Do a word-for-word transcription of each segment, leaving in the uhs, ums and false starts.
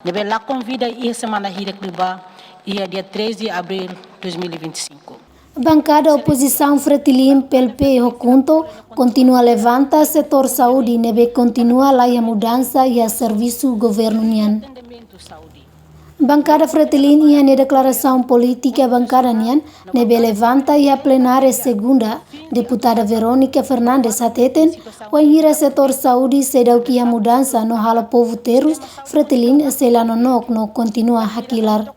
ne'ebé lakon vida iha semana hirak liubá, iha dia três de abril dois mil e vinte e cinco. Bankada opozisaun Fretilin, PLP ho KHUNTO kontinua levanta setór saúde ne'ebé kontinua laiha mudansa iha servisu governu nian. Bankada Fretilin iha nia deklarasaun polítika bankada nian ne'ebé levanta iha plenária segunda, deputada Verónica Fernandes hateten, wainhira setór saúde seidauk iha mudansa no halo povu terus, Fretilin sei la nonook no kontinua hakilar.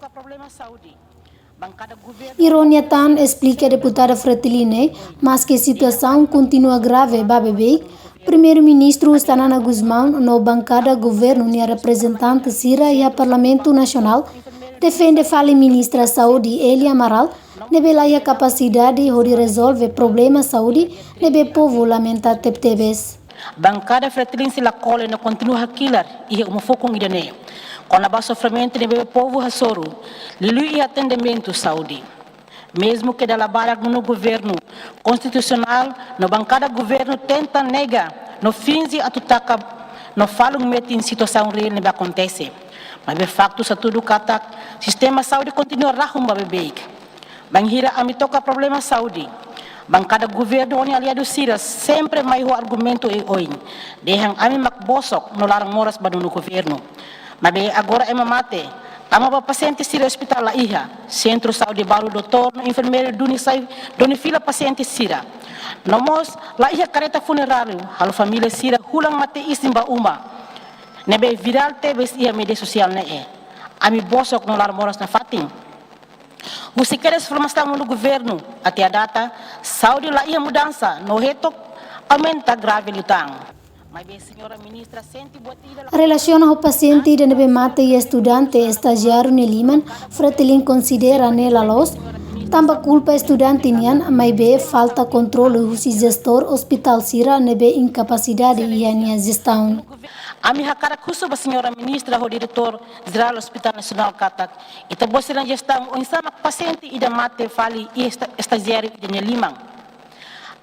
Ironia tan, esplika deputada Fretilin ne'e, maske situasaun kontinua grave ba beibeik, Primeiru-Ministru Xanana Gusmão no bankada governu nia reprezentante sira iha Parlamentu Nasionál defende fali Ministra Saúde Elia Amaral, ne'ebé laiha kapasidade hodi rezolve problema saúde ne'ebé povu lamenta tebetebes. Bankada Fretilin sei la kole no kontinua hakilar iha uma fukun ida-ne'e kona-ba sofrimentu ne'ebé povu hasoru, liuliu iha atendimentu saúde. Mezmu ke dala barak nonu governu konstitusionál no bankada governu tenta nega no finje atu taka no falun metin situasaun reál ne'ebé akontese. Maibé faktu sei hatudu katak sistema saúde kontinua rahun ba beibeik. Bainhira ami toka problema saúde, bankada governu ho nia aliadu sira sempre mai ho argumentu oioin, dehan ami mak bosok no laran moras ba nonu governu. Maibé agora ema mate, tama ba pasiente sira, ospitál la iha, sentru saúde balu, doutór no enfermeiru duni sai, duni fila pasiente sira. No mós la iha kareta funeráriu, halo família sira hulan mate isin ba uma. Ne'ebé virál tebes iha média sosiál ne'e. Ami bosok no laran moras nafatin. Husi kedas formasaun nonu governu até a data, saúde la iha mudansa no hetok aumenta grave liután. Maibé señora ministra sente buat ida la... Relasiona ho pasiente ida ne'ebé mate iha estudante estajiáriu nia liman, Fretilin konsidera ne'e la loos, tanba kulpa estudante nian, maibé falta kontrolu husi jestór ospitál sira ne'ebé inkapasidade iha nia jestaun. Ami hakarak husu ba señora ministra ho diretór jerál Ospitál Nasionál katak, ita-boot sira-nia jestaun oinsá mak pasiente ida mate fali iha esta-, estajiáriu ida-nia liman.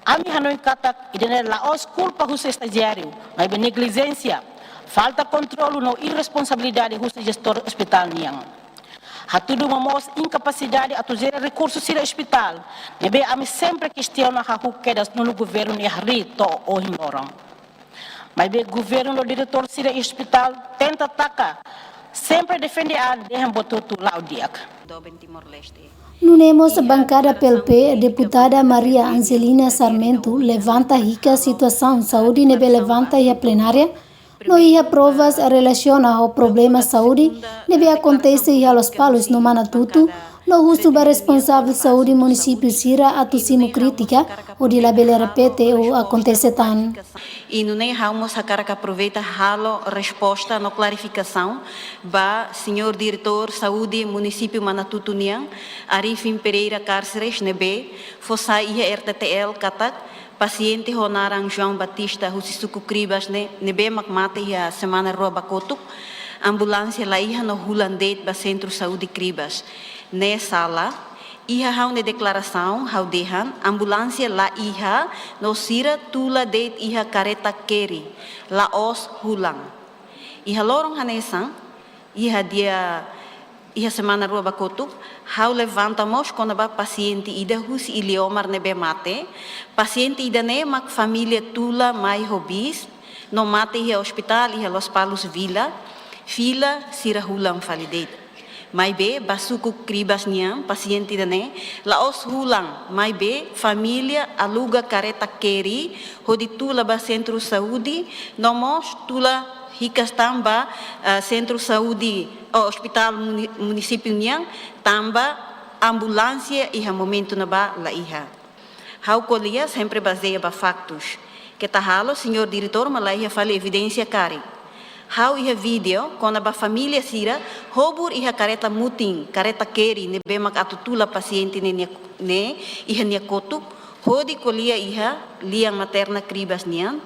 Ami hanoin katak ida-ne'e la'ós kulpa husi estajiáriu, maibé neglijénsia, falta kontrolu no irresponsabilidade husi jestór ospitál nian. Hatudu momoos inkapasidade atu jere rekursu sira ospitál, ne'ebé ami sempre kestiona hahú kedas nonu governu nia harii to'o ohin loron. Maibé governu no diretór sira ospitál tenta taka, sempre defende an dehan buat hotu la'o di'ak. Nune'e mós bankada PLP, deputada Maria Angelina Sarmento levanta hikas situasaun saúde ne'ebé levanta iha plenária, no iha provas relasiona ho problema saúde ne'ebé akontese iha Lospalos no Manatuto, no husu ba responsavel saúde munisípiu sira atu simu krítika, hodi labele repete o akontese tan. I nune'e ha'u mós hakarak aproveita halo resposta no klarifikasaun ba señór diretór saúde munisípiu Manatuto nian, Arifin Pereira Cárceres, ne'ebé fó sai iha RTTL katak pasiente ho naran João Batista husi suku Cribas ne'e, ne'ebé mak mate iha semana rua ba kotuk, ambulánsia la iha no hulan de'it ba sentru saúde Cribas. Ne'e sala, iha ha'u-nia deklarasaun ha'u dehan ambulánsia la iha no sira tula de'it iha kareta carry, la'ós hulan. Iha loron hanesan, iha dia, iha semana rua ba kotuk, ha'u levanta mós kona-ba pasiente ida husi Iliomar ne'ebé mate. Pasiente ida-ne'e mak família tula mai ho bis, no mate iha ospitál iha Lospalos Vila, fila sira hulan fali de'it. Maibé ba suku Cribas nian, pasiente ida-ne'e la'ós hulan, maibé família aluga kareta carry hodi tula ba sentru saúde, no mós tula hikas tan ba, eh, sentru saúde, ou ospitál muni-, munisípiu nian, tanba ambulánsia iha momentu ne'ebá la iha. Ha'u ko'alia sempre bazeia ba faktus. Keta halo señór diretór mak la iha fali evidénsia karik. Ha'u iha vídeo kona-ba família sira hobur iha kareta mutin, kareta carry ne'ebé mak atu tula pasiente ne'e nia, ne'e iha nia kotuk, hodi ko'alia iha lian materna Cribas nian.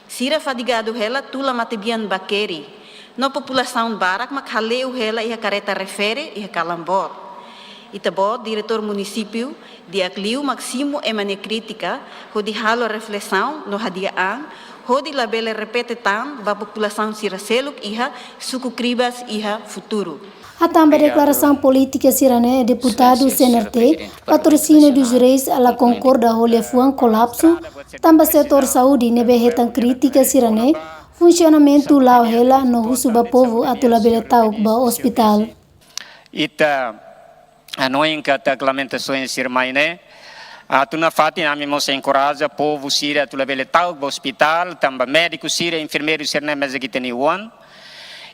Sira fadigadu hela tula matebian ba carry. No populasaun barak mak hale'u hela iha kareta refere iha kalan boot. Ita-boot diretór munisípiu di'ak liu mak simu ema nia krítika, hodi halo reflesaun no hadi'a an, hodi labele repete tan ba populasaun sira seluk iha suku Cribas iha futuru. Hatán ba deklarasaun polítika sira-ne'e, deputadu C N R T, Patrocínio dos Reis, la konkorda ho liafuan kolapsu, tanba setór saúde ne'ebé hetan krítika sira-ne'e, funsionamentu la'o hela no husu ba povu atu labele ta'uk ba ospitál. Ita hanoin katak lamentasaun sira mai ne'e, atu nafatin ami mós enkoraja povu sira atu labele ta'uk ba ospitál, tanba médiku sira, enfermeiru sira-ne'e mezek ita-nia oan.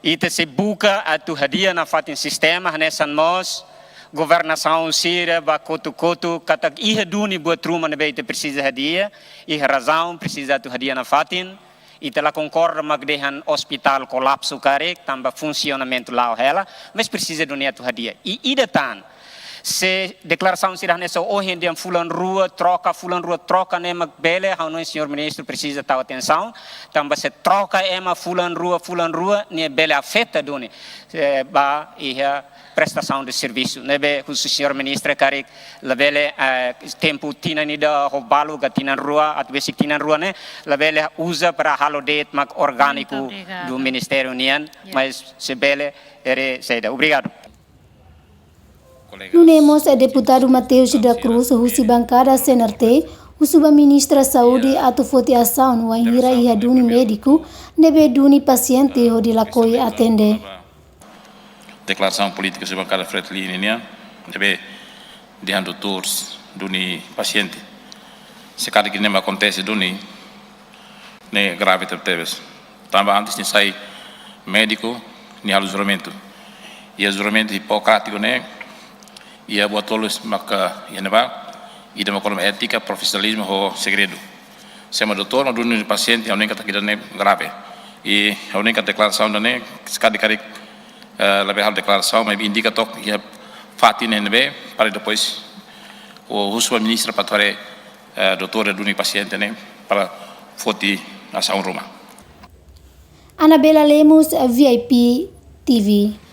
Ita sei buka atu hadi'a nafatin sistema, hanesan mós governasaun sira ba kotuk-kotuk, katak iha duni buat ruma ne'ebé ita presiza hadi'a, iha razaun presiza atu hadi'a nafatin. Ita la konkorda mak dehan ospitál kolapsu karik, tanba funsionamentu la'o hela, mas presiza duni atu hadi'a. I ida tan, se deklarasaun sira hanesan ohin dehan fulan rua troka, fulan rua troka ne'e mak bele, ha'u hanoin señór ministru presiza tau atensaun, tanba se troka ema fulan rua, fulan rua, ne'e bele afeta duni, eh, ba iha prestasaun de servisu. Ne'ebé husu señór ministra karik labele, eh, tempu tinan ida ho balu ka tinan rua, atu besik tinan rua ne'e, labele uza para halo de'it mak orgániku do ministériu nian, mas se bele ere saida. Obrigadu. Nune'e mós deputadu Mateus da Cruz, husi bankada C N R T, husu ba ministra saúde atu foti asaun wainhira iha duni médiku ne'ebé duni pasiente hodi lakohi atende. Deklarasaun polítika husi bankada Fretilin nian, ne'ebé dehan doutór duni pasiente. Se karik ne'e mak akontese duni, ne'e grave tebetebes. Tanba antes nia sai médiku, nia halo juramentu. Iha juramentu Hipokrátiku ne'e, iha buat tolu maka iha ne'ebá, ida maka étika, profisionalizmu ho segredu. Se ema doutór mak duni pasiente, ha'u hanoin katak ida-ne'e grave. I ha'u hanoin katak deklarasaun ida-ne'e, se karik, eh, labele halo deklarasaun, maibé indika took iha fatin ne'ebé, para depois husu ba ministra para atu haree, eh, doutór duni pasiente ne'e, para foti asaun ruma. Anabela Lemos, V I P T V.